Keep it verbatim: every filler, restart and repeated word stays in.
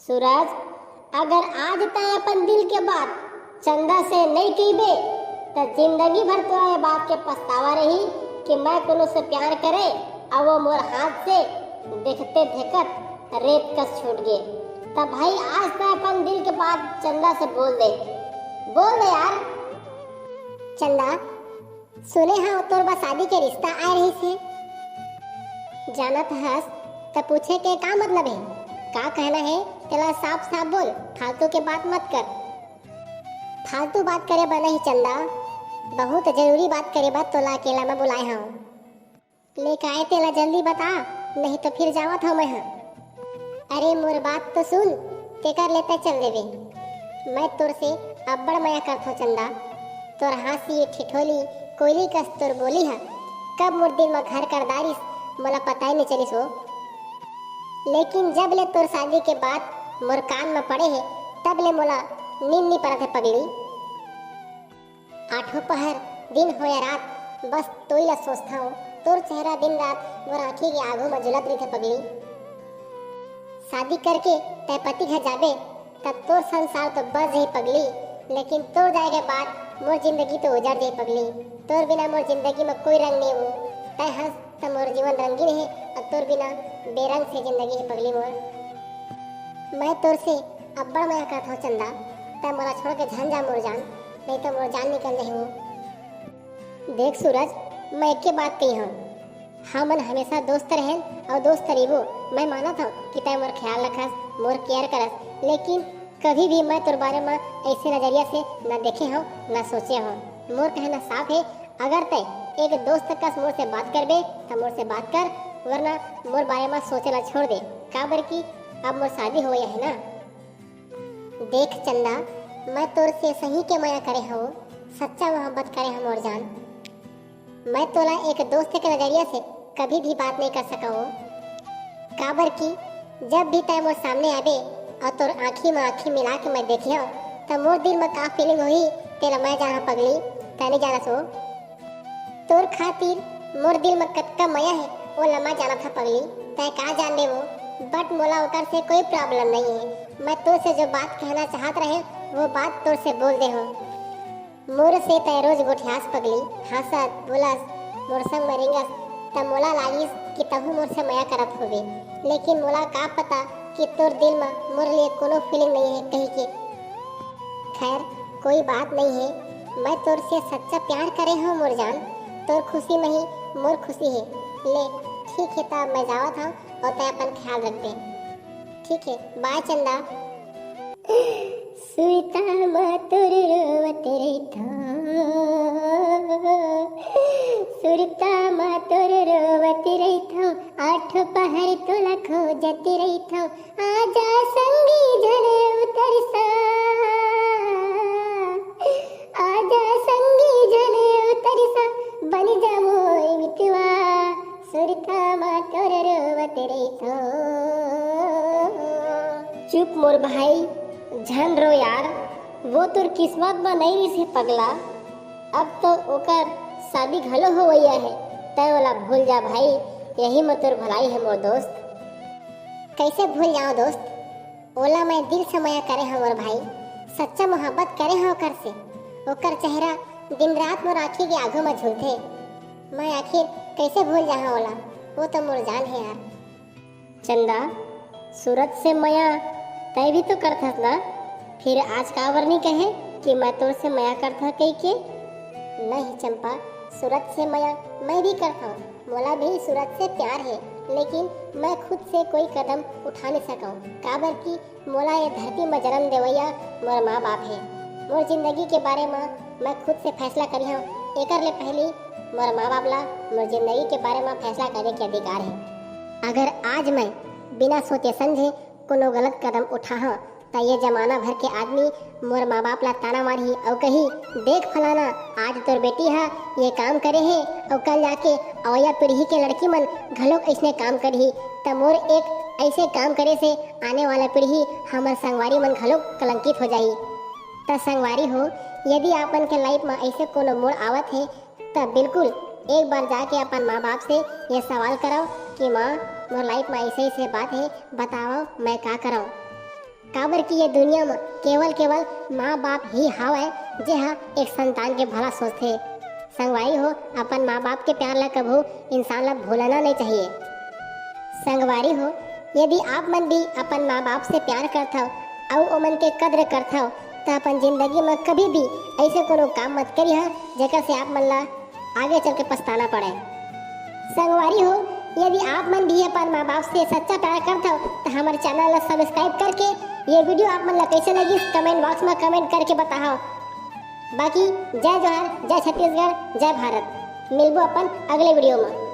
सूरज, अगर आज तैं अपन दिल के बात चंदा से नहीं कहिबे, त जिंदगी भर तोरा ये बात के पछतावा रही कि मैं कोनो से प्यार करे, और वो मोर हाथ से देखते देखत रेत कस छूट गए। तब भाई, आज तैं अपन दिल के बात चंदा से बोल दे, बोल दे यार। चंदा, सुने हव तोर बर शादी के रिश्ता आए रहिस हे। जानत हस त पूछे के का मतलब हे? का कहना हे तेला साफ साफ बोल, फालतू के बात मत कर। फालतू बात करे बर नहीं चंदा, बहुत जरूरी बात करे बर तोला अकेला में बुलाए हव। ले काय तेला जल्दी बता, नहीं तो फिर जावत हव मैं ह। अरे मोर बात तो सुन, तेकर ले तैं चल देबे। मैं तोर से अब्बड़ मया करथव चंदा। तोर हाँसी, ठिठोली, कोयली कस तोर बोली ह कब मोर दिल म घर कर डारिस, मोला पता ही नहीं चलिस हो। लेकिन जब ले तोर शादी के बात मोर कान म पड़े हे, तब ले मोला नींद नहीं परत हे पगली। आठों पहर, दिन हो या रात, बस तोई ला सोचथव। तोर चेहरा दिन रात मोर आँखी के आगू म झुलत रहिथे पगली। शादी करके तैं पति घर जाबे, त तोर संसार तो बस जही पगली, लेकिन तोर जाए के बाद मोर जिंदगी तो उजड़ जही पगली। तोर बिना मोर जिंदगी म कोई रंग नहीं हो। तैं हंस त मोर जीवन रंगीन हे, अउ तोर बिना बेरंग से जिंदगी हे पगली मोर। मैं तोर से अब्बड़ मया करत हव चंदा, तैं मोला छोड़ के झन जा मोर जान, नहीं तो मोर जान निकल जही हो। देख सूरज, मैं एके बात कही हव, हमन हमेशा दोस्त रहेन अउ दोस्त रहिबो। मैं मानत हव कि तैं मोर ख्याल रखस, मोर केयर करस, लेकिन कभी भी मैं तोर बारे म ऐसे नजरिया से ना देखे हव, ना सोचे हव। मोर कहना साफ हे, अगर तैं एक दोस्त कस मोर से बात करबे, त मोर से बात कर, वरना मोर बारे म सोचे ला छोड़ दे, काबर कि अब मोर शादी होवइया हे ना। देख चंदा, मैं तोर से सही के मया करे हव, सच्चा मोहब्बत करे हव मोर जान। मैं तोला एक दोस्त के नजरिया से कभी भी बात नहीं कर सकव, काबर कि जब भी तैं मोर सामने आबे अउ तोर आँखी म आँखी मिला के मैं देखे हव, त मोर दिल म का फीलिंग होही, तेला मैं जाना पगली, तैं नहीं जानस हो। तोर खातिर मोर दिल म कतका मया हे, ओला मैं जानत हव पगली, तैं का जान लेबो, but मोला ओकर से कोई प्रॉब्लम नहीं हे। मैं तोर से जो बात कहना चाहत रहे, वो बात तोर से बोल दे हव। मोर से तैं रोज गोठियास पगली, हंसत, बोलस, मोर संग म रेंगस, त मोला लागिस कि तहूं मोर से मया करत होबे। लेकिन मोला का पता कि तोर दिल म मोर लिए कोनो फीलिंग नहीं हे कहिके। खैर, कोई बात नहीं हे, मैं तोर से सच्चा प्यार करे हव मोर जान, तोर खुशी म ही मोर खुशी हे। ले, ठीक हे, त मैं जावत हव अउ तैं अपन ख्याल रखबे। ठीक हे, बाय चंदा। सुरता म तोर रोवत रहिथव, सुरता म तोर रोवत रहिथव, आठ पहर तोला खोजत रहिथव, आजा संगी झन उतरसा, आजा संगी झन उतरसा, बन जा मोर मितवा, सुरता म तोर रोवत रहिथव। चुप मोर भाई, झन रो यार, वो तोर किस्मत म नइ रिस हे पगला। अब तो ओकर शादी घलो होवइया हे, तैं ओला भूल जा भाई, यही म तोर भलाई हे मोर दोस्त। कैसे भूल जाओ दोस्त, ओला मैं दिल से मया करे हव मोर भाई, सच्चा मोहब्बत करे हव ओकर से। ओकर चेहरा दिन रात मोर आँखी के आगू म झूलथे, मैं आखिर कैसे भूल जाहूं ओला, वो तो मोर जान हे यार। चंदा, सूरज से मया तैं भी तो करथस ना, फिर आज काबर नहीं कहे कि मैं तोर से मया करथव कहिके? नहीं चंपा, सूरज से मया मैं भी करथव, मोला भी सूरज से प्यार हे, लेकिन मैं खुद से कोई कदम उठा नहीं सकव, काबर कि मोला ये धरती म जन्म देवइया मोर माँ बाप हे। मोर जिंदगी के बारे म मैं खुद से फैसला करिहंव, एकर ले पहिली मोर माँ बाप ला मोर जिंदगी के बारे म फैसला करे के अधिकार हे। अगर आज मैं बिना सोचे समझे कोनो गलत कदम उठाहंव, त ये जमाना भर के आदमी मोर माँ बाप ला ताना मारही अउ कही, "देख फलाना, आज तोर बेटी ह ये काम करे हे, अउ कल जाके अवइया पीढ़ी के लड़की मन घलोक अइसने काम करही, त मोर एक अइसे काम करे से आने वाला पीढ़ी हमर संगवारी मन घलोक कलंकित हो जाही।" त संगवारी हो, यदि आप मन के लाइफ म अइसे कोनो मोड़ आवत हे, त बिल्कुल एक बार जाके अपन माँ बाप से ये सवाल करव कि माँ, मोर लाइफ म अइसे अइसे बात हे, बतावव मैं का करव। काबर कि ये दुनिया म केवल केवल माँ बाप ही हावय, जे हा एक संतान के भला सोचथे। संगवारी हो, अपन माँ बाप के प्यार ला कभू इंसान ला भूलना नहीं चाहिए। संगवारी हो, यदि आप मन भी अपन माँ बाप से प्यार करथव अउ ओमन के कद्र करथव, त अपन जिंदगी म कभी भी ऐसे कोनो काम मत करिहा, जेकर से आप मन ला आगे चल के पछताना पड़े। संगवारी हो, यदि आप मन भी अपन माँ बाप से सच्चा प्यार करथव, त हमर चैनल ला सब्सक्राइब करके ये वीडियो आप मन ला कैसे लगिस, कमेंट बॉक्स में कमेंट करके बताहव। बाकी जय जोहार, जय छत्तीसगढ़, जय भारत। मिलबो अपन अगले वीडियो में।